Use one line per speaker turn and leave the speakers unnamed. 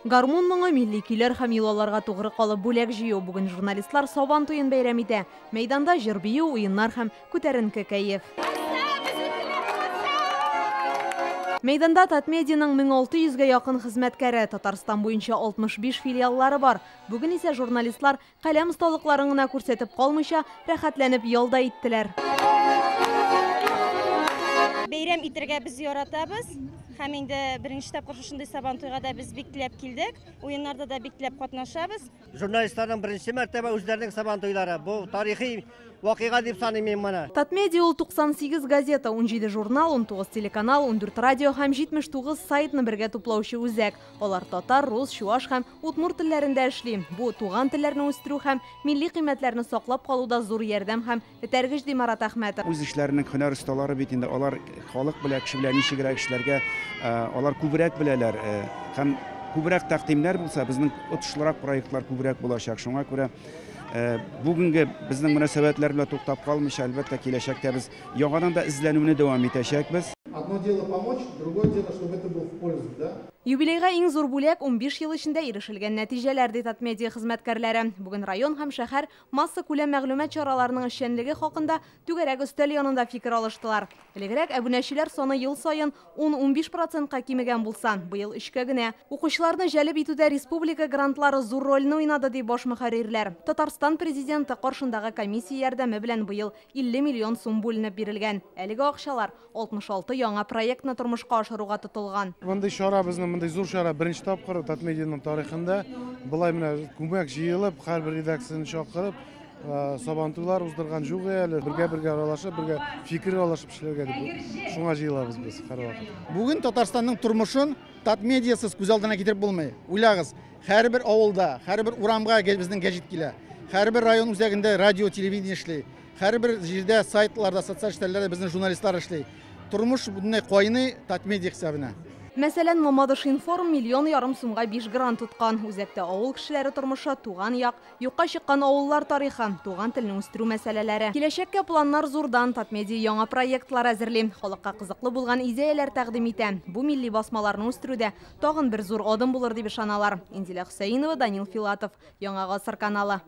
Гармун моңы, милли көйләр һәм йолаларга тугры калып бүләк җыю. Бүген журналистлар Сабан туен бәйрәм итә. Мәйданда җыр-бию, уеннар һәм күтәренке кәеф. Мәйданда Татмедианың 1600 гә якын хезмәткәре, Татарстан буенча 65 филиаллары бар. Бүген исә журналистлар каләм осталыкларын гына күрсәтеп калмыйча, рәхәтләнеп ял да иттеләр.
Бәйрәм итәргә без яратабыз. Һәм инде беренче тапкыр шушындый Сабантуйга да без бик теләп килдек. Уеннарда да бик теләп катнашабыз.
Журналистларның беренче мәртәбә үзләренең Сабантуйлары. Бу тарихи вакыйга дип саныйм мин моны.
Татмедиа ул 98 газета, 17 журнал, 19 телеканал, 14 радио һәм 79 сайтны бергә туплаучы үзәк. Алар татар, рус, чуаш һәм удмурт телләрендә эшли. Бу туган телләрне үстерү һәм милли кыйммәтләрне саклап калуда зур ярдәм һәм этәргеч, ди Марат Әхмәтов.
Үз эшләренең һөнәр осталары бит инде алар халык белән, кеше белән ничегрәк эшләргә, алар күбрәк беләләр һәм күбрәк тәкъдимнәр булса, безнең отышлырак проектлар күбрәк булачак. Шуңа күрә бүгенге безнең мөнәсәбәтләр белән туктап калмыйча, әлбәттә, киләчәктә без яңадан да эзләнүне дәвам итәчәкбез.
Одно дело помочь, другое дело, чтобы это было в пользу, да?
Юбилейга иң зур бүләк 15 ел эчендә ирешелгән нәтиҗәләр, ди Татмедиа хезмәткәрләре. Бүген район һәм шәһәр массакүләм мәгълүмат чараларының эшчәнлеге хакында түгәрәк өстәл янында фикер алыштылар. Элегрәк әбүнәчеләр саны ел саен 10-15 процентка кимегән булса, быел өчкә генә. Укучыларны җәлеп итүдә республика грантлары зур рольне уйнады, ди баш мөхәррирләр. Татарстан президенты каршындагы комиссия ярдәме белән быел 50 миллион сум бүленеп бирелгән. Әлеге акчалар 66 яңа проектны тормышка ашыруга тотылган.
Мондый чара безнең мондый зур чара беренче тапкыр Татмедианың тарихында. Болай менә күмәк җыелып, һәрбер редакцияне чакырып, Сабантуйлар уздырган юк әле. Бергә-бергә аралашып, бергә фикер алышып эшләргә дип шуңа җыелабыз без һәрвакыт.
Бүген Татарстанның тормышын Татмедиасыз күз алдына китереп булмый. Уйлагыз, һәрбер авылда, һәрбер урамга безнең гәҗит килә. Һәрбер район үзәгендә радио, телевидение эшли. Һәрбер җирдә, сайтларда, социаль челтәрләрдә безнең журналистлар эшли. Тормыш бөтенләй кайный Татмедиа хисабына.
Мәсәлән, Мамадыш-информ миллион ярым сумга 5 грант тоткан. Үзәктә авыл кешеләре тормышы, туган як, юкка чыккан авыллар тарихы, туган телне үстерү мәсьәләләре. Киләчәккә планнар зурдан. Татмедиа яңа проектлар әзерли. Халыкка кызыклы булган идеяләр тәкъдим итә. Бу милли басмаларны үстерүдә тагын бер зур адым булыр дип ышаналар. Инзилә Хөсәенова, Данил Филатов, Яңа Гасыр каналы.